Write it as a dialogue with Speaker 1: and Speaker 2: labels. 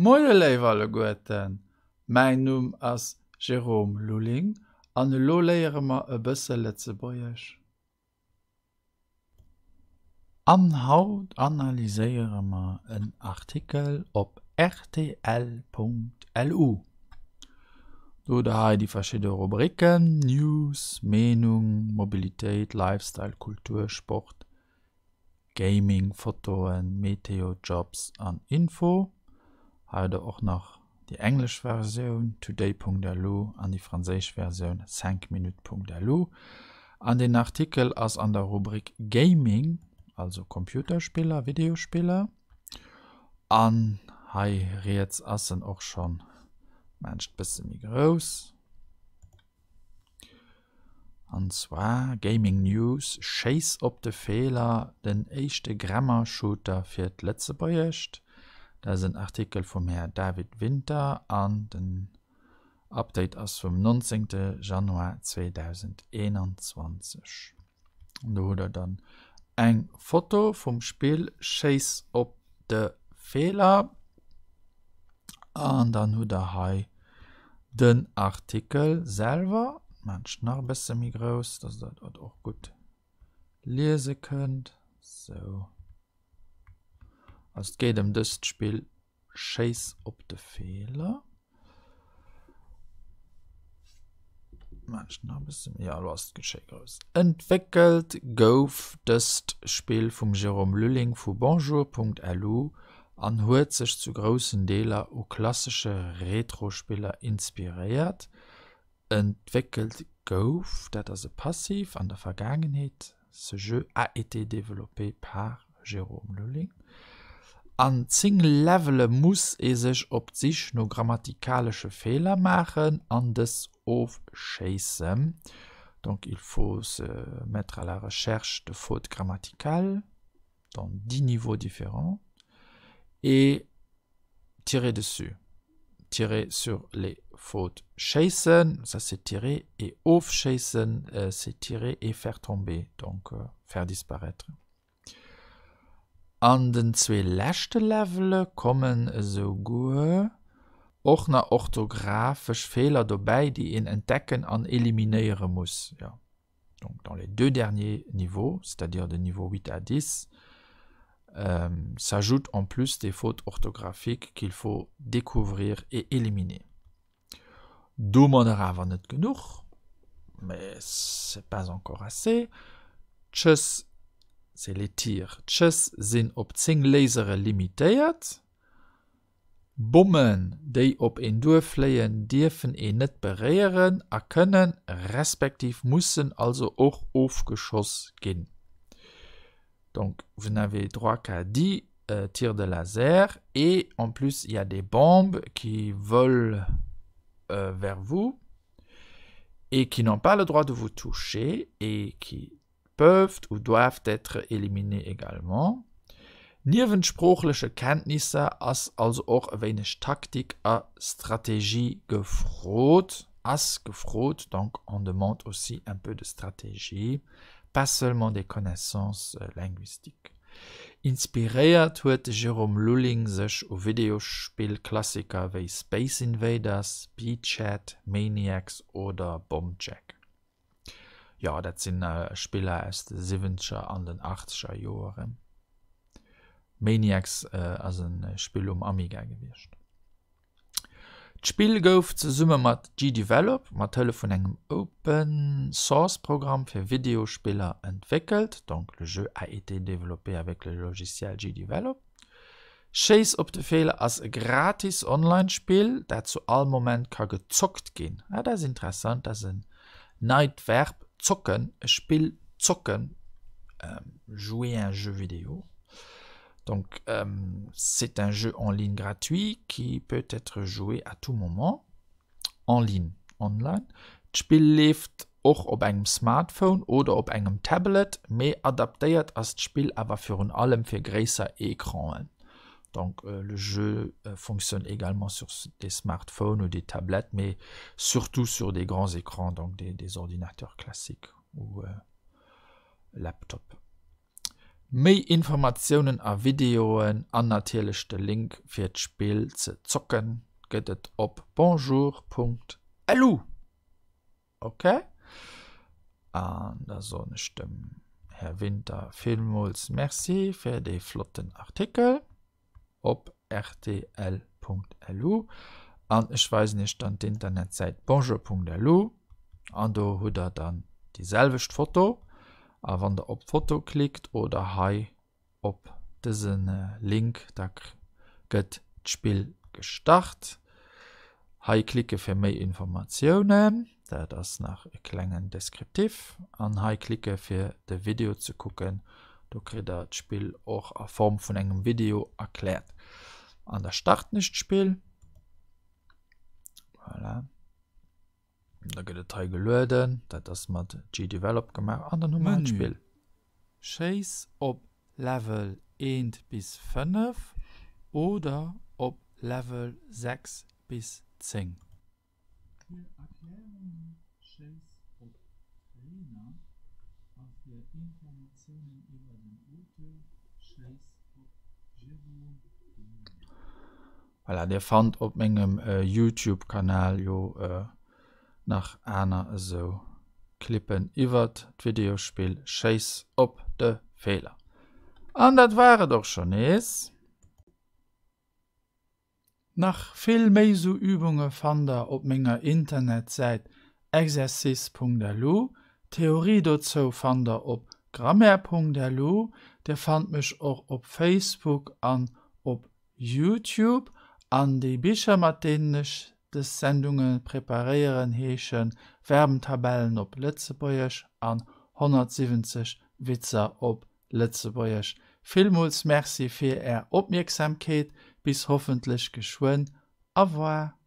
Speaker 1: Moie léif alleguerten, mäin Numm ass Jérôme Lulling an elo léiere mer e bësse Lëtzebuergesch. An haut analyséiere mer en Artikel op rtl.lu. Do hutt der hei déi verschidde Rubriken, News, Meenung, Mobilitéit, Lifestyle, Kultur, Sport, Gaming, Fotoen, Meteo, Jobs an Info. Hei hutt der och nach déi englesch Versioun, today.lu, an déi franséisch Versioun, cinqminutes.lu. An den Artikel ass an der Rubrik Gaming, also Computerspiller, Videospiller. An hei riets ass en och schonn, maachen ech et bësse méi grouss. An zwar Gaming News, Schéiss op de Feeler, den éischte Grammar-Shooter fir d'Lëtzebuergescht. Dat ass en Artikel vum Här David Winter an den Update ass vum 19 Januar 2021. An do hutt der dann eng Foto vum Spill Schéiss op de Feeler. An dann hutt der hei den Artikel selwer. Maan ech nach e bësse méi grouss, dass der dat och gutt liese kënnt. Sou. Also et geet ëm dëst Spill Schéiss op de Feeler. Entwéckelt gouf dëst Spill vum Jérôme Lulling vu Bonjour.lu an huet sech zu groussen Deeler u klassesche Retro-Spiller inspiréiert. Entwéckelt gouf, dat ass e Passiv an der Vergaangenheet, Ce jeu a été développé par Jérôme Lulling. An 10 Levele muss ee sech op d'Sich no grammatikalesche Feeler maachen an dës ofschéissen. Donc il faut se mettre à la recherche de fautes grammaticales dans 10 niveaux différents et tirer dessus. Tirer sur les fautes. Schéissen, ça c'est tirer, et ofschéissen, euh, c'est tirer et faire tomber, donc euh, faire disparaître. An den zwee leschte Levele kommen esouguer och nach orthografesch Feeler dobäi, déi een entdecken an eliminéiere muss. Ja. Donc dans les deux derniers niveaux, c'est-à-dire de niveau 8 à 10, euh, s'ajoutent en plus des fautes orthographiques qu'il faut découvrir et éliminer. Domadder awer net genuch, mais c'est pas encore assez, D'Schëss, c'est les tirs, d'Schëss sinn op 10 Lasere limitéiert. Bommen, déi op een duerfléien, dierfen een net beréieren a kënnen, respektiv mussen also och ofgeschoss ginn. Donc vous n'avez droit qu'à 10 tirs de laser et en plus il y a des bombes qui volent vers vous et qui n'ont pas le droit de vous toucher et qui peuvent ou doivent être éliminées également. Niewent sproochleche Kenntnisser ass also och e wéineg Taktik a Strategie gefrot, ass gefrot, donc on demande aussi un peu de stratégie, pas seulement des connaissances linguistiques. Inspiréiert huet de Jérôme Lulling sech u Videospill-Klassiker wéi Space Invaders, Speedchat, Maniacs oder Bombjack. Jo, dat sinn Spiller aus de siwwenzeger an den achtzeger Joeren. Maniacs ass e Spill um Amiga gewiescht. D'Spill gouf zesumme mat GDevelop mat Hëllef vun engem Open-Source-Programm fir Videospiller entwéckelt, donc le jeu a été développé avec le logiciel GDevelop. Schéiss op de Feeler ass e gratis Online-Spill, dat zu all Moment ka gezockt ginn. Ah, dat ass interessant, dat ass en neit Verb, zocken, e Spill zocken, jouer un jeu vidéo. Donc c'est un jeu en ligne gratuit qui peut être joué à tout moment. En ligne, online. D'Spill leeft och op engem Smartphone oder op engem Tablet, mee adaptéiert ass d'Spill awer virun allem fir gréisser Ecranen. Donc le jeu fonctionne également sur des smartphones ou des tablettes, mais surtout sur des grands écrans, donc des ordinateurs classiques ou laptops. Méi Informatiounen a Videoen an natierlech de Link fir d'Spill ze zocken gëtt et op bonjour.lu. Ok, an da soen ech dem Här Winter villmools Merci fir dee flotten Artikel op rtl.lu an ech weisen iech dann d'Internetsäit bonjour.lu an do hutt der dann déi selwecht Foto a wann der op d'Foto klickt oder hei Op dëse Link da gëtt d'Spill gestart. Hei klicke fir méi Informatiounen, dat ass nach e klengen Descriptif, an hei klicke fir de Video ze kucken, do kritt der d'Spill och a Form vun engem Video erkläert. An da starten ech d'Spill. Voilà. Da gëtt et hei gelueden, dat ass mat GDevelop gemaach an dann hu mer d'Spill. Schéiss op Level 1 bis 5 oder op Level 6 bis 10. Fir Erklärunge schéiss op Trainer a fir Informatiounen iwwer den Auteur schéiss op Jérôme Beynet. Voilà, dir fannt op mengem Youtube Kanal jo nach aner esou Clippen iwwert d'Videospill Schéiss op de Feeler. An dat war et och scho nees. Nach vill méi sou Übunge fannt der op menger Internetsäit exercice.lu. D'Theorie dozou fannt der op grammaire.lu. Dir fannt mech och op Facebook an op Youtube an déi Bicher mat deenen ech dës Sendunge preparéieren heesche Verbentabellen op Lëtzebuergesch an 170 Witzer op Lëtzebuergesch. Villmools Merci fir Är Opmierksamkeet, bis hoffentlech geschwënn. Au revoir.